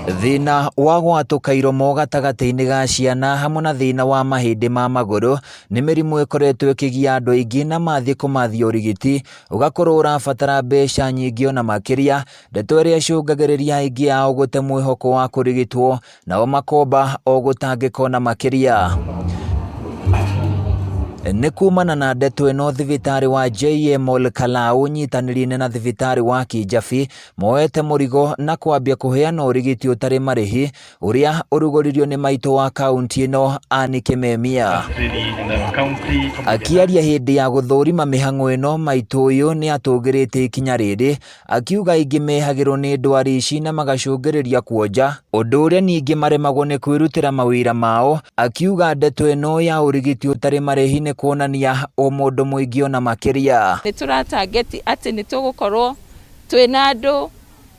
Thĩna wa gwatũka iromo gatagatĩ-inĩ ga ciana hamwe na thĩna wa mahĩndĩ ma magũrũ nĩ mĩrimũ ĩkoretwo ĩkĩgia andũ aingĩ na mathiĩ kũmathia ũrigiti ũgakorwo ũrabatara mbeca nyingĩ ona makĩria, ndeto ĩrĩa ĩcũngagĩrĩria aingĩ ao gũte mwĩhoko wa kũrigitwo nao makomba o gũtangĩka ona makĩria. Nĩ kumana na ndeto ĩno thibitarĩ wa JM Ol Kalou ũnyitanĩri-inĩ na thibitarĩ wa Kijabi moete mũrigo na kwambia kũheana ũrigiti ũtarĩ marĩhi ũrĩa ũrugũririo nĩ maitũ wa kaunti ĩno Anne Kimemia. Akĩaria hĩndĩ ya gũthũrima mĩhang'o ĩno maitũ ũyũ nĩ atũgĩrĩtie ikinya rĩrĩ akiuga aingĩ mehagĩrwo nĩ ndwari ici na magacũngĩrĩria kuonja ũndũ ũrĩa ningĩ maremagwo nĩ kwĩrutĩra mawĩra mao akiuga ndeto ĩno ya ũrigiti ũtarĩ marĩhi nĩ kuonania ũmũndũ mũingĩ ona makĩria. Nĩ tũratangeti atĩ nĩ tũgũkorwo twĩna andũ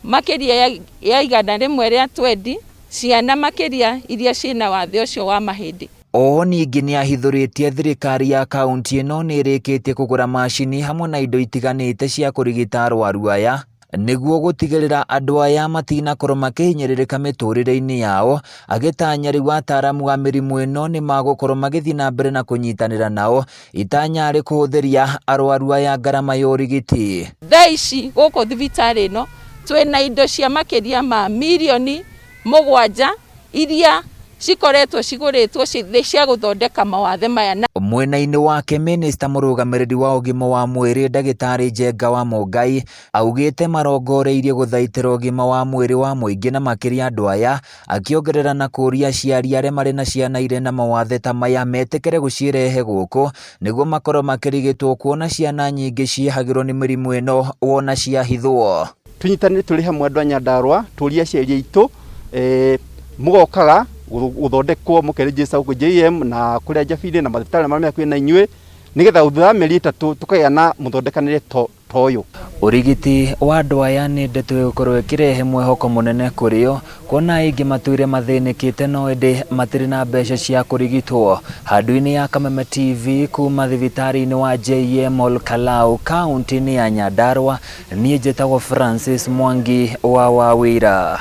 makĩria ya 120 ciana makĩria iria ciĩna wathe ũcio wa mahĩndĩ. Oho ningĩ nĩahithũrĩtie thirikari ya kaunti ĩno nĩ ĩrĩkĩtie kũgũra macini hamwe na indo itiganĩte cia kũrigita arwaru aya nĩguo gũtigĩrĩra andũ aya matinakorwo makĩhinyĩrĩrĩka mĩtũrĩre-inĩ yao, agĩtanya rĩu ataramu a mĩrimũ ĩno nĩ magũkorwo magĩthiĩ na mbere na kũnyitanĩra nao itanya arĩ kũhũthĩria arwaru aya ngarama ya ũrigiti. Thaa ici gũkũ thibitarĩ ĩno twĩna indo cia makĩria ma mirioni 7 iria cikoretwo cigũrĩtwo cia gũthondeka mawathe maya. Mwena-inĩ wake minista mũrũgamĩrĩri wa ũgima wa mwĩrĩ ndagĩtarĩ Njenga wa Mũngai augĩte marongoreirie gũthaitĩra ũgima wa mwĩrĩ wa mũingĩ na makĩria andũ aya, akĩongerera na kũũria aciari arĩa marĩ na ciana irĩ na mawathe ta maya metĩkĩre gũcirehe gũkũ nĩguo makorwo makĩrigitwo kuona ciana nyingĩ ciehagĩrwo nĩ mĩrimũ ĩno wona ciahithwo. Tunyitanire tũrĩ hamwe andũ a Nyandarua tũrie aciari aitũ mũgokaga gũthondekwo mũkeregister gũkũ JM na kũrĩa Njabinĩ na mathibitarĩ marĩa me hakuhĩ na inyuĩ nĩgetha thutha wa mĩeri 3 tũkagĩa na mũthondekanĩre ta ũyũ. Ũrigiti wa andũ aya nĩ ndeto ĩgũkorwo ĩkĩrehe mwĩhoko mũnene kũrĩ o kuona aingĩ matũire mathĩnĩkĩte no ĩndĩ matirĩ na mbeca cia kũrigitwo. Handũ-inĩ ya Kameme TV kuma thibitarĩ-inĩ wa JM Ol Kalou kaunti-inĩ ya Nyandarua, niĩ njĩtagwo Francis Mwangi wa Wawĩra.